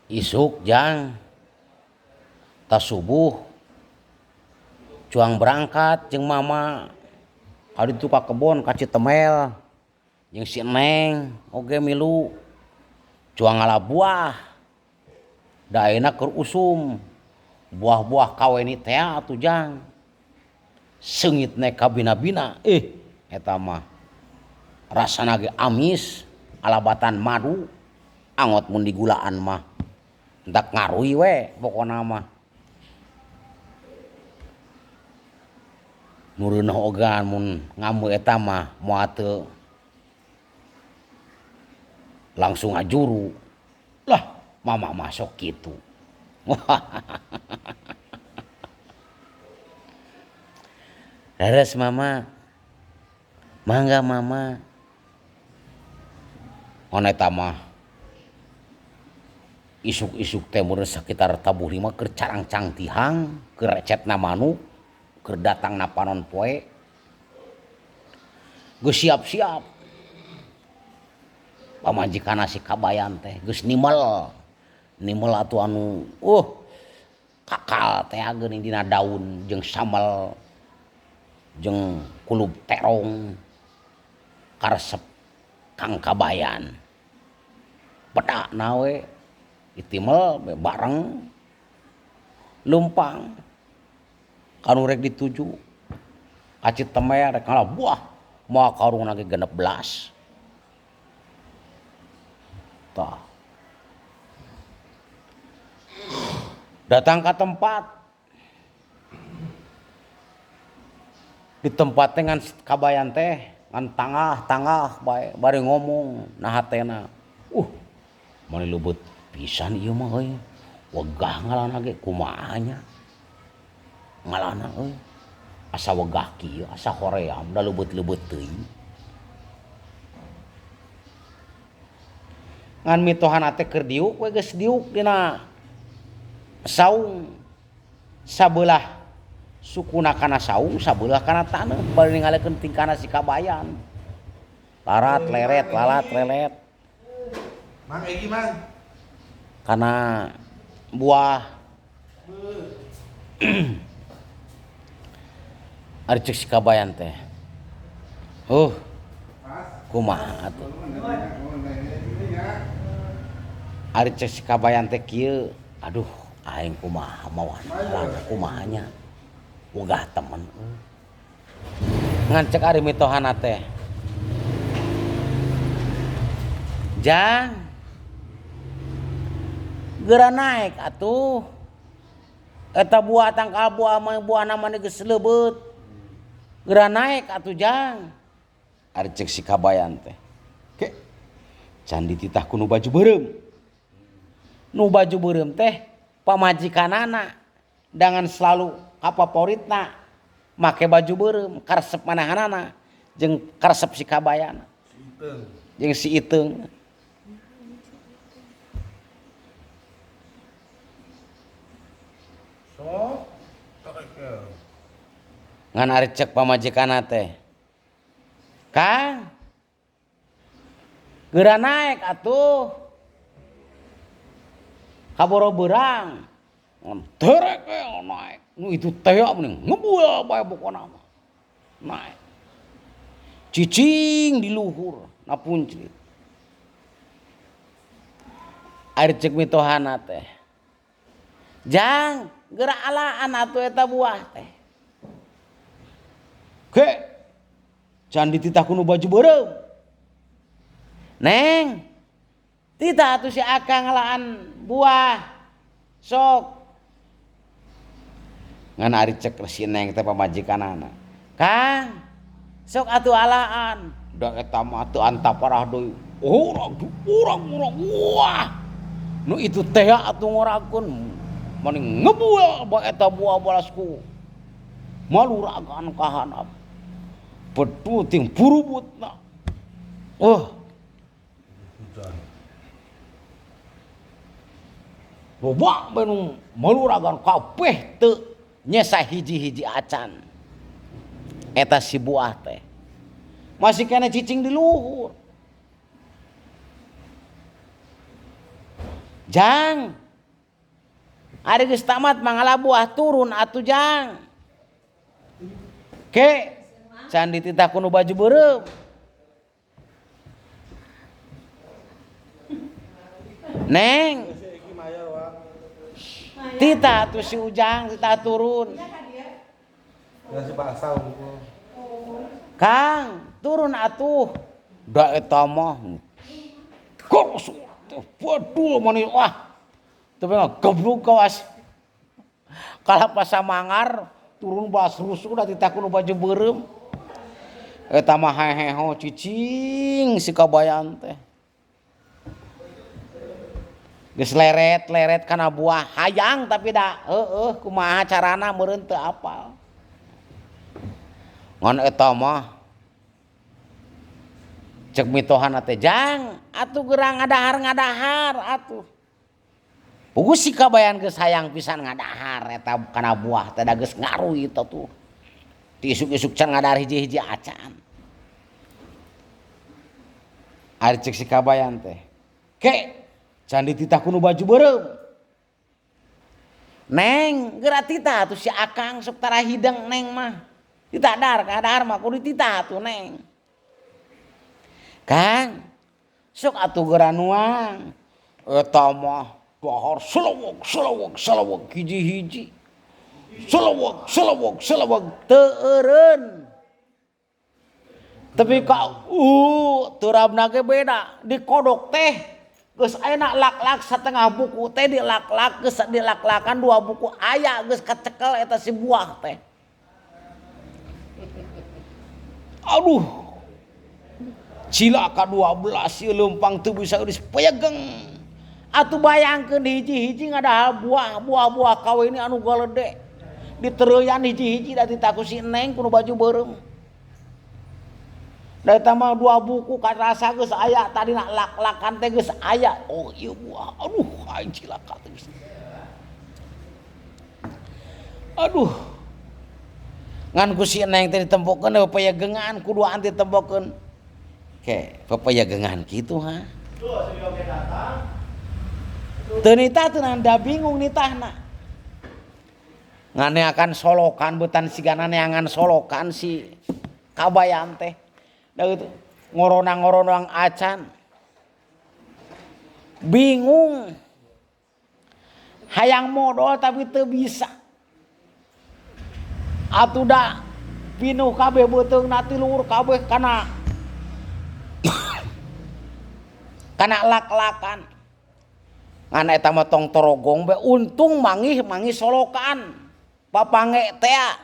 Isuk jang tas subuh cuang berangkat jeung mama ka ditu ka kebon ka Citemel jeung si Neng oge milu cuang ngala buah da ayeuna keur usum buah-buah kaweni tea atuh jang seungit ne kabina-bina ih eta mah rasana ge amis alabatan madu. Angot mun digulaan mah entak ngaruy we pokona mah. Nu reuneuh oge mun ngambe eta mah moal teu langsung ngajuru. Lah mama mah sok kitu. Leres mama. Mangga mama. Ngan eta mah isuk-isuk teh mun sakitar tabuh lima keur carangcang tihang, keur recetna manuk, keur datangna panon poe. Geus siap-siap. Pamajikanna si Kabayan teh geus nimel. Nimel atuh anu kakal teh geuning dina daun jeung sambal jeung kulub terong karesep Kang Kabayan. Pedakna we ditimel bareng leumpang kanu rek dituju ka Citemel rek ngala buah moal karungna ge 16. Tah. Datang ka tempat. Di tempat teh ngan Kabayan teh ngan tangah-tangah bae bari ngomong na hatena. Mani leubeut pisan ieu mah euy. Wegah ngalana ge kumaha nya. Ngalana euy. Asa wegah kieu, asa hoream da leubeut-leubeut teuing. Ngan mitohana teh keur diuk we geus diuk dina saung sabelah sukuna kana saung sabelah kana taneuh bari ningalikeun tingkahna si Kabayan. Larat leret lalat lelet. Mang Egi mang. Kana buah. Ari ceuk si Kabayan teh. Kumaha atuh. Ari ceuk si Kabayan teh kieu, aduh aing kumaha mawana ngalana kumaha nya. Wegah temen euy. Ngan cek ari mitohana teh. Jang. Geura naek atuh. Eta buah tangkal buah mah buahna mah geus leubeut. Geura naek atuh jang. Ari ceuk si Kabayan teh. Ke can dititah ku nu baju beureum. Nu baju beureum teh pamajikanana dangan selalu kapaporitna make baju beureum karesep manahanana jeung karesep si Kabayan. Jeung si Iteung. Ngan ari cek pamajikanna teh. Kang geura naek atuh. Kaboro beurang. Ngan terek we naek. Nu itu teh meuning ngebuel bae pokona mah. Naek. Cicing di luhur na puncrit. Ari cek mitohana teh. Jang geura alaan atuh eta buah teh. Ke can dititah ku nu baju beureum. Neng, titah atuh si Akang ngalaan buah. Sok. Ngan ari cek si Neng teh pamajikanana. Kang, sok atuh alaan. Da eta mah teu antaparah deui. Urang urang urang wah. Nu itu teh atuh ngorakeun. Mani ngebuel bae eta buah balasku. Maluragan ka handap. Betul ting purubutna. Loba bae nu maluragan kabeh teu nyesa hiji-hiji acan. Eta si buah teh. Masih kena cicing di luhur. Jang. Ari geus tamat mangala buah turun atuh jang. Ke can dititah ku nu baju beureum. Neng. Titah atuh si Ujang titah turun. Kang, turun atuh. Da eta mah. Waduh mani wah. Tapi geblug kawas. Kalapa samangar turun bas rusuk da titah ku nu baju beureum. Eta mah heheho cicing si kabayan teh. Geus leret-leret kana buah hayang tapi da heueuh kumaha carana meureun teu apal. Ngan eta mah cek mitohana teh jang atuh geura ngadahar-ngadahar atuh. Puguh si kabayan geus hayang pisan ngadahar eta kana buah teh da geus ngaruh eta tuh. Ti isuk-isuk can ngadahar hiji-hiji acan. Ari cek si kabayan teh. Ke can dititah ku nu baju beureum. Neng geura titah atuh si akang sok tara hideng neng mah. Titah dahar kadahar mah kudu dititah atuh neng. Kang sok atuh geura nuang. Eta mah dahar selewek selewek selewek hiji-hiji. Selewek selewek selewek teu eureun. Tapi ka turabna ge beda dikodok teh geus ayeuna lak-lak satengah buku teh dilak-lak geus dilak-lakan dua buku aya geus kacekel eta si buah teh. Aduh. Cilaka 12 ieu leumpang teu bisa geus peyegeng. Atuh bayangkeun hiji-hiji ngadahar buah buah-buah kawe ini anu galede. Ditereuyan hiji-hiji da titah ku si Neng kudu baju beureum. Da eta mah dua buku karasa geus aya tadina lak-lakan teh geus aya. Oh ieu buah. Aduh aing cilaka teh geus. Aduh. Ngan ku si Neng teh ditempokeun peyegengan kuduaan ditempokeun. Ke pepeyegengan kitu ha. Teu nitah teu da bingung nitahna. Nganeakan solokan beutan sigana neangan solokan si kabayan teh. Da kitu ngoronang-ngoronang acan. Bingung. Hayang modol tapi teu bisa. Atuh da pinuh kabeh beuteungna ti luhur kabeh kana kana lak-lakan. Ngan eta mah tong torogong be untung mangih solokan. Papange tea.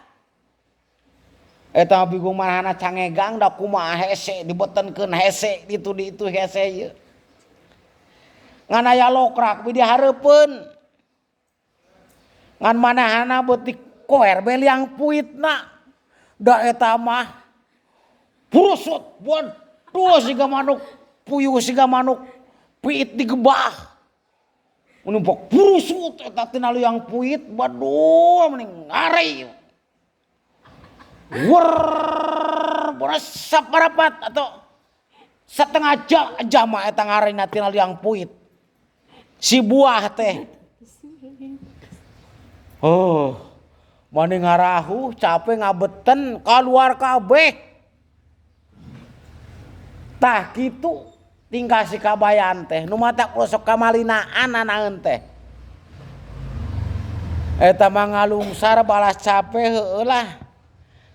Eta bingung manehna cangegang da kumaha hese dibetenkeun hese ditu di itu hese ieu. Ngan aya lokrak bi dihareupeun. Ngan manehna beut dikoer be liang puitna. Da eta mah purusut waduh siga manuk puyuh siga manuk piit digebah. Menumpuk purusut eta tina liang puit waduh mending ngare. Wer boras saparapat atau setengah jam eta ngarena tina liang puit. Si buah teh. Oh, mani ngarahu capek ngabeten kaluar kabeh. Tah kitu tingkah si kabayan teh nu matak ulah sok kamalinaan anaeun teh. Eta mah ngalungsar balas capek heueuh lah.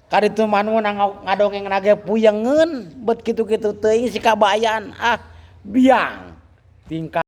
Kaditu mah nu ngadongeng nage puyengeun bet kitu-kitu teuing si kabayan ah biang tingkah